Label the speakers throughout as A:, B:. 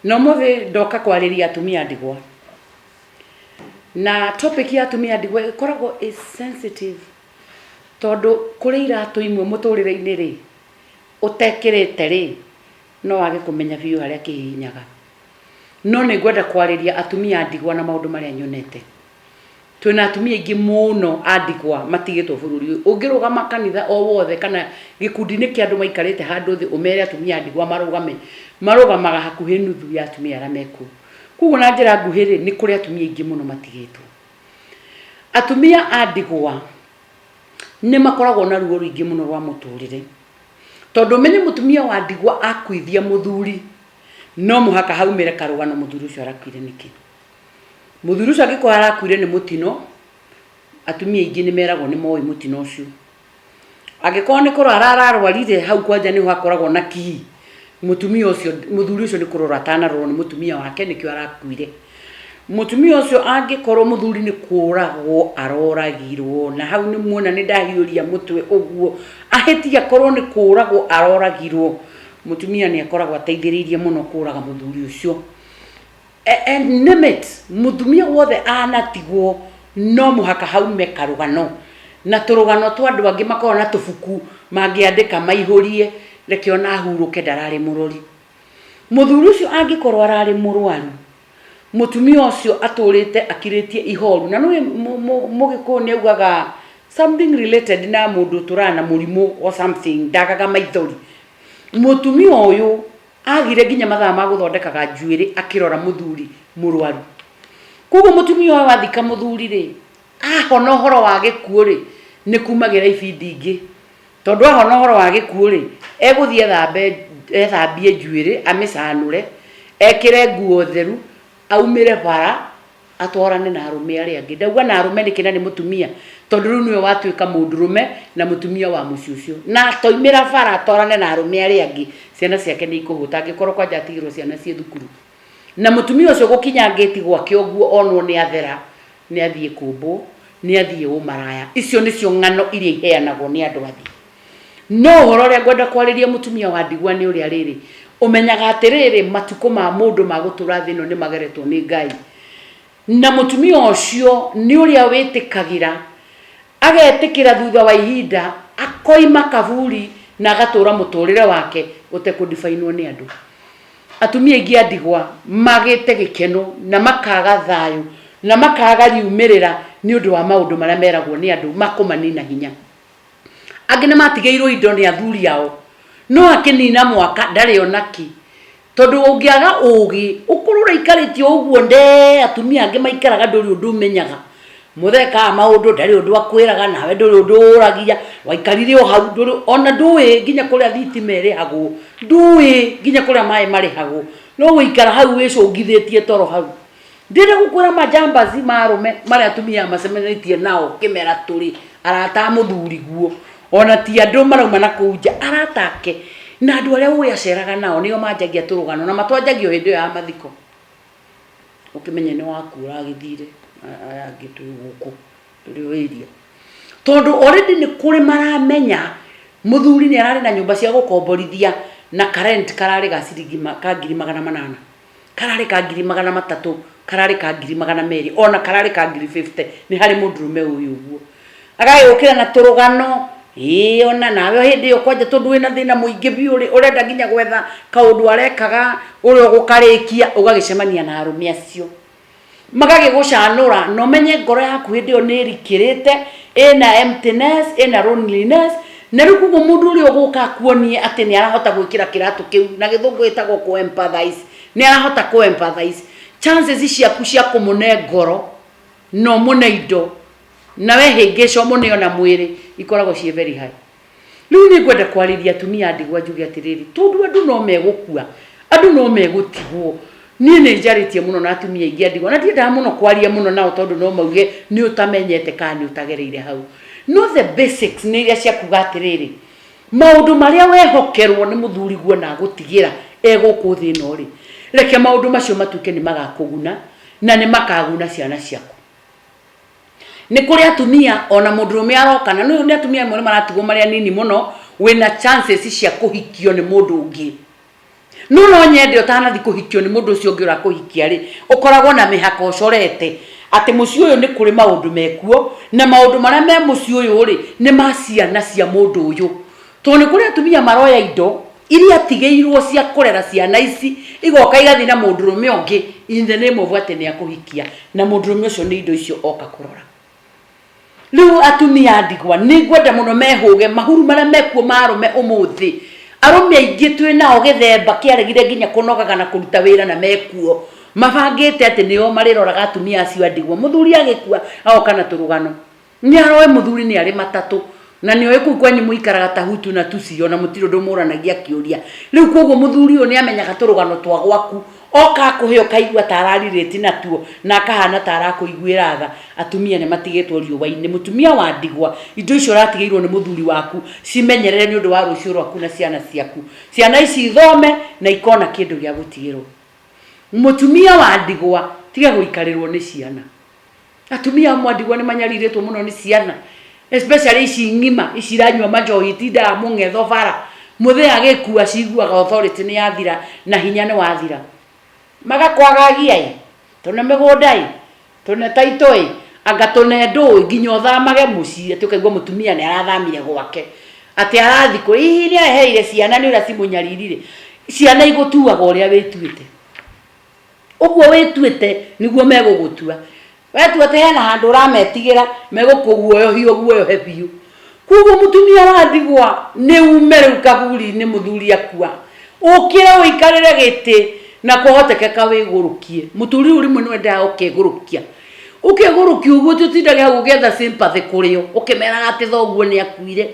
A: Na ũmũthĩ ndoka kwarĩria atumia a ndigwa. Na topic ya atumia a ndigwa ĩkoragwo ĩ sensitive tondũ kũrĩ iratũ imwe mũtũrĩre-inĩ rĩ, ũtekĩrĩte rĩ, no wage kũmenya biũ harĩa kĩhihinyaga. No nĩ ngwenda kwarĩria atumia a ndigwa na maũndũ marĩa nyonete. Twĩna atumia aingĩ mũno a ndigwa matigĩtwo bũrũri ũyũ. Ũngĩrũgama kanitha o wothe kana gĩkundi-inĩ kĩa andũ maikarĩte handũ thĩ ũmere atumia a ndigwa marũgame, marũgamaga hakuhĩ nuthu ya atumia arĩa mekuo. Koguo na njĩra nguhĩ rĩ, nĩ kũrĩ atumia aingĩ mũno matigĩtwo. Atumia a ndigwa nĩ makoragwo na ruo rũingĩ mũno rwa mũtũrĩre, tondũ ũmenye mũtumia wa ndigwa akuithia mũthuri, no mũhaka haumĩre karũgano mũthuri ũcio arakuire nĩkĩ. Mũthuri ũcio angĩkorwo arakuire nĩ mũtino, atumia aingĩ nĩ meragwo nĩ moĩ mũtino ũcio. Angĩkorwo nĩ kũrwara ararwarire, hau kwanja nĩho hakoragwo na key, mũtumia ũcio, mũthuri ũcio nĩ kũrorwo atanarorwo nĩ mũtumia wake nĩkĩo arakuire. Mũtumia ũcio angĩkorwo mũthuri nĩ kũragwo aroragirwo, na hau nĩ muona nĩ ndahiũria mũtwe ũguo, ahĩtie akorwo nĩ kũragwo aroragirwo, mũtumia nĩ akoragwo ateithĩrĩirie mũno kũraga mũthuri ũcio. And name it, mũtumia wothe anatigwo no mũhaka haume karũgano na tũrũgano twa andũ angĩ makoragwo na tũbuku mangĩandĩka maihũrie, reke ona ahurũke ndararĩ mũrori. Mũthuri ũcio angĩkorwo ararĩ mũrwaru, mũtumia ũcio atũrĩte akirĩtie ihoru, na nĩũĩ mũgĩkũyũ nĩ augaga something related na mũndũ ũtũraga na mũrimũ or something, ndagaga maithori. Mũtumia ũyũ Agire nginya mathaa ma gũthondekaga njuĩrĩ akĩrora mũthuri mũrwaru. Koguo mũtumia ũyũ athika mũthuri-rĩ, ahona ũhoro wa gĩkuũ-rĩ, nĩ kumagĩra ibindi ingĩ. Tondũ ahona ũhoro wa gĩkuũ-rĩ, egũthiĩ ethambe ethambie njuĩrĩ, amĩcanũre, ekĩre nguo theru, aumĩre bara, atwarane na arũme arĩa angĩ. Ndauga na arũme nĩkĩ na nĩ mũtumia? Tondũ rĩu nĩwe watuĩka mũndũrũme na mũtumia wa mũciĩ ũcio. Na atoimĩra bara atwarane na arũme arĩa angĩ, ciana ciake nĩ ikũhũta angĩkorwo kwanja atigĩrwo ciana ciĩ thukuru. Na mũtumia ũcio gũkinya ngĩti gwake ũguo onwo nĩ athera, nĩ athiĩ kũmbwo, nĩ athiĩ ũmaraya. Icio nĩcio ng'ano iria iheanagwo nĩ andũ a thĩ. No ũhoro ũrĩa ngwenda kwarĩria mũtumia wa ndigwa nĩ ũrĩa rĩrĩ, ũmenyaga atĩrĩrĩ, matukũ ma mũndũ ma gũtũra thĩ ĩno nĩ mageretwo nĩ Ngai. Na mũtumia ũcio nĩ ũrĩa wĩtĩkagĩra, agetĩkĩra thutha wa ihinda, akoima kaburi na agatũra mũtũrĩre wake ũtekũ define nĩ andũ. Atumia aingĩ a ndigwa magĩte gĩkeno na makaga thayũ na makaga riumĩrĩra nĩ ũndũ wa maũndũ marĩa meragwo nĩ andũ ma kũmanina hinya. Angĩ nĩ matigĩirwo indo nĩ athuri ao, no akĩnina mwaka ndarĩ ona kĩ. Tondũ ũngĩaga ũgĩ, ũkorwo ũraikarĩte o ũguo ndee atumia angĩ maikaraga ndũrĩ ũndũ ũmenyaga. Mũthekaga maũndũ ndarĩ ũndũ akwĩraga nawe ndũrĩ ũndũ ũragia, waikarire o hau ndũrĩ ona ndũĩ nginya kũrĩa thitima ĩrĩhagwo, ndũĩ nginya kũrĩa maĩ marĩhagwo, no gũikara hau wĩcũngithĩtie toro hau. Ndĩrenda gũkwĩra majambazi ma arũme marĩa atumia macemanĩtie nao kĩmera tũrĩ arata a mũthuri guo ona ti andũ marauma na kũu nja arata ake na andũ arĩa ũĩ aceraga nao nĩo manjagia tũrũgano na matwanjagia o hĩndĩ ĩyo ya mathiko ũkĩmenye nĩ waku ũragĩthire aya angĩ twĩ gũkũ tũrĩ o area tondũ already nĩ kũrĩ maramenya mũthuri nĩ ararĩ na nyũmba cia gũkomborithia na karent kararĩ ga ciringi ka 800,000. Kararĩ ka 300,000, kararĩ ka 200,000, o na kararĩ ka 50,000, nĩ harĩ mũndũrũme ũĩ ũguo. Agagĩũkĩra na tũrũgano, ĩĩ ona nawe hĩndĩ ĩyo kwanja tondũ wĩna thĩna mũingĩ biũ rĩ, ũrenda nginya gwetha kaũndũ arekaga ũrĩa ũgũkarĩkia, ũgagĩcemania na arũme acio. Magagĩgũcanũra na ũmenye ngoro yaku hĩndĩ ĩyo nĩ ĩrikĩrĩte, ĩna emptiness, ĩna loneliness, na rĩu koguo mũndũ ũrĩa ũgũka akuonie atĩ nĩ arahota gwĩkĩra kĩratũ kĩu, na gĩthũngũ gĩtagwo kũ empathize, nĩ arahota kũ empathize, chances ciaku cia kũmũne ngoro na ũmũne indo, na wehĩngĩca ũmũne ona mwĩrĩ, ikoragwo ciĩ very high. Rĩu nĩ ngwenda kwarĩria atumia a ndigwa njuge atĩrĩrĩ, tondũ andũ no megũkua, andũ no megũtigwo, niĩ nĩ njarĩtie mũno na atumia aingĩ a ndigwa, na ndiendaga mũno kwaria mũno nao tondũ no mauge nĩ ũtamenyete kana nĩ ũtagereire hau. No the basics nĩ iria cia kuga atĩrĩrĩ, maũndũ marĩa wehokerwo nĩ mũthuriguo na agũtigĩra e gũkũ thĩ ĩno rĩ, reke maũndũ macio matuĩke nĩ magakũguna na nĩ makaguna ciana ciaku. Nĩ kũrĩ atumia ona mũndũrũme aroka na nĩ atumia amwe nĩ maratigwo marĩ anini mũno wĩna chances cia kũhikio nĩ mũndũ ũngĩ. No no nyende ũtanathi kũhikio nĩ mũndũ ũcio ũngĩ ũrakũhikia rĩ, ũkoragwo na mĩhaka ũcorete atĩ mũciĩ ũyũ nĩ kũrĩ maũndũ mekuo, na maũndũ marĩa me mũciĩ ũyũ rĩ, nĩ ma ciana cia mũndũ ũyũ. Tondũ nĩ kũrĩ atumia maroya indo iria atigĩirwo cia kũrera ciana ici, igoka igathiĩ na mũndũrũme ũngĩ in the name of atĩ nĩ akũhikia, na mũndũrũme ũcio nĩ indo icio oka kũrora. Rĩu atumia a ndigwa nĩ ngwenda mũno mehũge mahuru marĩa mekuo ma arũme ũmũthĩ. Arũme aingĩ twĩ nao gĩthemba kĩaregire nginya kũnogaga na kũruta wĩra na mekuo. Mabangĩte atĩ nĩo marĩroraga atumia acio a ndigwa. Mũthuri agĩkua agoka na tũrũgano. Nĩ aroĩ mũthuri nĩ arĩ matatũ na nĩ oĩ kũu kwanyu mũikaraga ta Hutu na Tutsi ona mũtirĩ ũndũ mũranagia kĩũria. Rĩu kwoguo mũthuri ũyũ nĩ amenyaga tũrũgano twa gwaku. Oka akũhe ũkaigua ta ara relate natuo na akahana ta arakũiguĩra tha. Atumia nĩ matigĩtwo riũa-inĩ. Mũtumia wa ndigwa, indo icio ũratigĩirwo nĩ mũthuri waku cimenyerere nĩ ũndũ wa rũciũ rwaku na ciana ciaku. Ciana ici ithome na ikona kĩndũ gĩa gũtigĩrwo. Mũtumia wa ndigwa, tiga gũikarĩrwo nĩ ciana. Atumia amwe a ndigwa nĩ manyarirĩtwo mũno nĩ ciana, especially ici ng'ima, ici iranyua manjohi itindaga mũng'etho bara. Mũthee agĩkua ciguaga authority nĩ yathira na hinya nĩ wathira. Magakwagagia ĩ, tũne mĩgũnda ĩ, tũne title ĩ, anga tũne ndũĩ nginya ũthamage mũciĩ atĩ ũkaigua mũtumia nĩ arathamire gwake. Atĩ arathiĩ kũ, hihi nĩ arehereire ciana nĩ ũrĩa cimũnyaririre. Ciana igũtuaga ũrĩa wĩtuĩte. Ũguo wĩtuĩte nĩguo megũgũtua. Wetua atĩ hena handũ ũrametigĩra, megũkũguoyohia ũguoyohe biũ. Koguo mũtumia wa ndigwa nĩ ume rĩu kaburi-inĩ mũthuri akua, ũkĩre ũikarĩre gĩtĩ na kwahotekeka wĩgũrũkie. Mũtũrĩre ũyũ rĩmwe nĩ wendaga ũkegũrũkia. Ũkegũrũkia ũguo ti ũtindage hau ũgĩetha sympathy kũrĩ o, ũkĩmeraga atĩ thoguo nĩ akuire,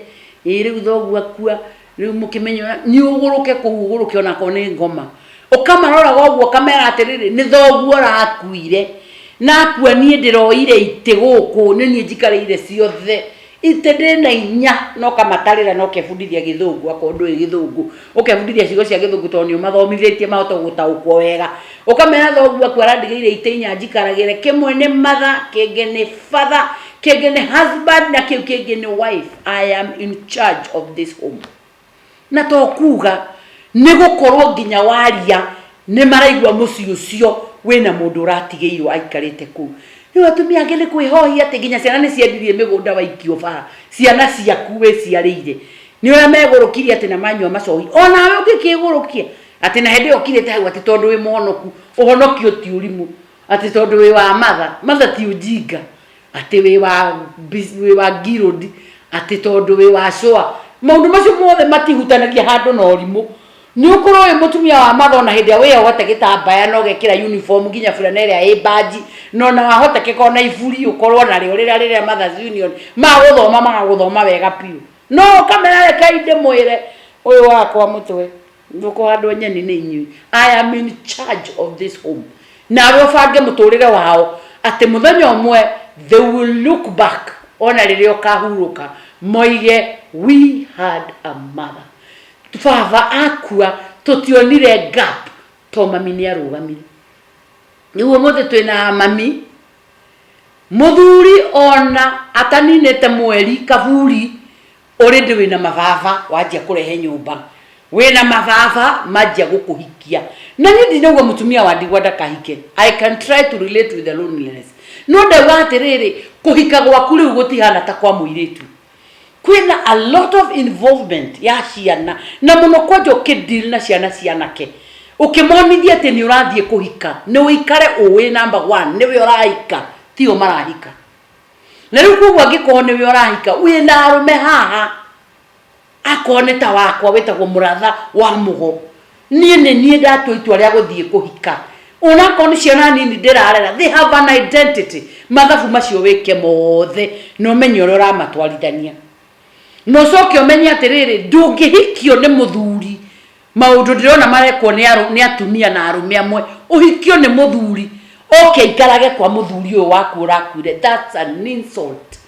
A: ĩĩ rĩu thoguo akua, Rĩu mũkĩmenye ũrĩa nĩ ũgũrũke kũu ũgũrũke onakorwo nĩ ngoma. Ũkamaroraga ũguo ũkamera atĩrĩrĩ, nĩ thoguo ũrakuire, na akua niĩ ndĩroire itĩ gũkũ, nĩ niĩ njikarĩire ciothe. Itĩ ndĩna inya, na ũkamatarĩra na ũkebundithia gĩthũngũ akorwo ndũĩ gĩthũngũ. Ũkebundithia ciugo cia gĩthũngũ tondũ nĩ ũmathomithĩtie mahote gũtaũkwo wega. Ũkamera thoguo akua arandigĩire itĩ inya njikaragĩre, kĩmwe nĩ mother, kĩngĩ nĩ father, kĩngĩ nĩ husband na kĩu kĩngĩ nĩ wife. I am in charge of this home. Na to kuga nĩ gũkorwo nginya waria nĩ maraigua mũciĩ ũcio wĩna mũndũ ũratigĩirwo aikarĩte kũu. Rĩu atumia angĩ nĩ kwĩhohia atĩ nginya ciana nĩ ciendirie mĩgũnda waikio bara, ciana ciaku wĩciarĩire. Nĩ ũrĩa megũrũkirie atĩ na manyua macohi. Onawe ũngĩkĩgũrũkia atĩ na hĩndĩ ĩyo ũkirĩte hau atĩ tondũ wĩ mũhonoku, ũhonokio ti ũrimũ, atĩ tondũ wĩ wa matha, matha ti ũjinga. Atĩ wĩ wa wĩ wa ngirũndi, atĩ tondũ wĩ wa cũa. Maũndũ macio mothe matihutanagia handũ na ũrimũ. Nĩ ũkorwo wĩ mũtumia wa matha ona hĩndĩ ĩrĩa wĩyohete gĩtambaya na ũgekĩra uniform nginya burana ĩrĩa ĩ mbanji, na ona wahotekeka ona iburi ũkorwo narĩo rĩrĩa rĩrĩa Mothers Union magũthoma magagũthoma wega biũ. No ũkamera rekei ndĩmwĩre ũyũ wakwa mũtwe. Mũkũhandwo nyeni nĩ inyuĩ. I am in charge of this home. Nawe ũbange mũtũrĩre wao atĩ mũthenya ũmwe they will look back ona rĩrĩa ũkahurũka moige we had a mother. Baba akua tũtionire gap to mami nĩ arũgamire. Rĩu ũmũthĩ twĩna mami mũthuri ona ataninĩte mweri kaburi Already wĩna mababa wanjia kũrehe nyũmba wĩna mababa manjia gũkũhikia na niĩ ndinauga mũtumia wa ndigwa ndakahike I can try to relate with the loneliness no ndauga atĩrĩrĩ kũhika gwaku rĩu gũtihana ta kwa mũirĩtu kwĩna a lot of involvement ya ciana na mũno kwanja ũkĩ deal na ciana cianake ũkĩmonithia atĩ nĩ ũrathiĩ kũhika nĩ ũikare ũĩ number one nĩwe ũrahika tio marahika Na rĩu koguo angĩkorwo nĩwe ũrahika wĩna arũme haha, akorwo nĩ ta wakwa wĩtagwo mũratha wa mũgo, niĩ nĩ niĩ ndatua itua rĩa gũthiĩ kũhika, onakorwo nĩ ciana nini ndĩrarera, they have an identity, mathabu macio wĩke mothe na ũmenye ũrĩa ũramatwarithania. Na ũcoke ũmenye atĩrĩrĩ, ndũngĩhikio nĩ mũthuri Maũndũ ndĩrona marekwo nĩ arũ, nĩ atumia na arũme amwe, ũhikio nĩ mũthuri, oke aikarage kwa mũthuri ũyũ waku ũrakuire, that's an insult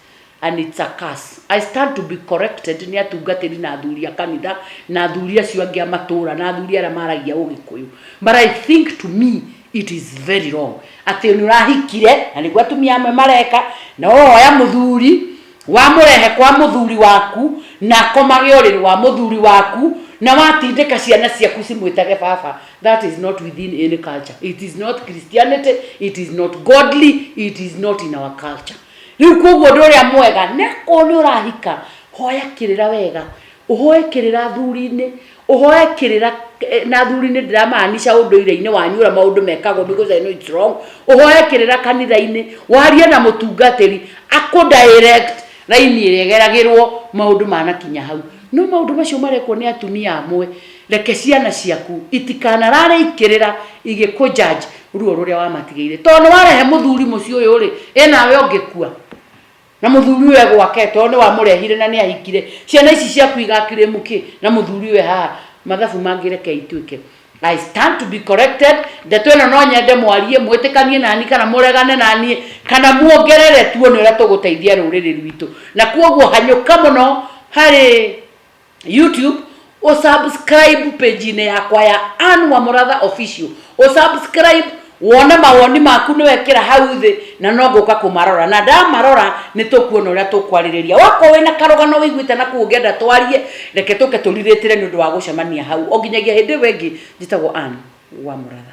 A: and it's a curse. I stand to be corrected nĩ atungatĩri na athuri a kanitha na athuri acio angĩ a matũra na athuri arĩa maragia ũgĩkũyũ. But I think to me it is very wrong. Atĩ nĩ ũrahikire, na nĩguo atumia amwe mareka, na ũroya mũthuri, Wamũrehe kwa mũthuri waku, na akomage ũrĩrĩ wa mũthuri waku, Na watindĩka ciana ciaku cimwĩtage baba, that is not within any culture. It is not Christianity, it is not godly, it is not in our culture. Rĩu koguo ũndũ ũrĩa mwega nĩ akorwo nĩ ũrahika, hoya kĩrĩra wega, ũhoe kĩrĩra athuri-inĩ, ũhoe kĩrĩra eh, na athuri-inĩ ndĩramaanisha ũndũire-inĩ wanyu ũrĩa maũndũ mekagwo because I know it's wrong. Ũhoe kĩrĩra kanitha-inĩ, warie na mũtungatĩri akũ direct raini ĩrĩa ĩgeragĩrwo maũndũ manakinya hau. No maũndũ macio marekwo nĩ atumia amwe, reke ciana ciaku itikanarare ikĩrĩra igĩkũ judge ruo rũrĩa wamatigĩire. Tondũ nĩ warehe mũthuri mũciĩ ũyũ rĩ, ĩ nawe ũngĩkua na mũthuri ũyũ e gwake tondũ nĩ wamũrehire na nĩ ahikire, ciana ici ciaku igakirĩmu kĩ na mũthuri ũyũ e haha? Mathabu mangĩ reke ituĩke. I stand to be corrected. Ndeto ĩno no nyende mwarie, mwĩtĩkanie nani kana mũregane naniĩ, kana muongerere tuone ũrĩa tũgũteithia rũrĩrĩ rwitũ. Na kwoguo hanyũka mũno harĩ YouTube, ũsubscribe page-inĩ yakwa ya Ann Wamuratha Official. Ũsubscribe wone mawoni maku nĩ wekĩra hau thĩ na no ngũka kũmarora, na ndamarora nĩ tũkuona ũrĩa tũkwarĩrĩria. Wakorwo wĩna karũgano wĩiguĩte na kũu ũngĩenda twarie, reke tũke tũrirĩtĩre nĩ ũndũ wa gũcemania hau. O nginyagia hĩndĩ ĩyo ĩngĩ, njĩtagwo Ann Wamuratha.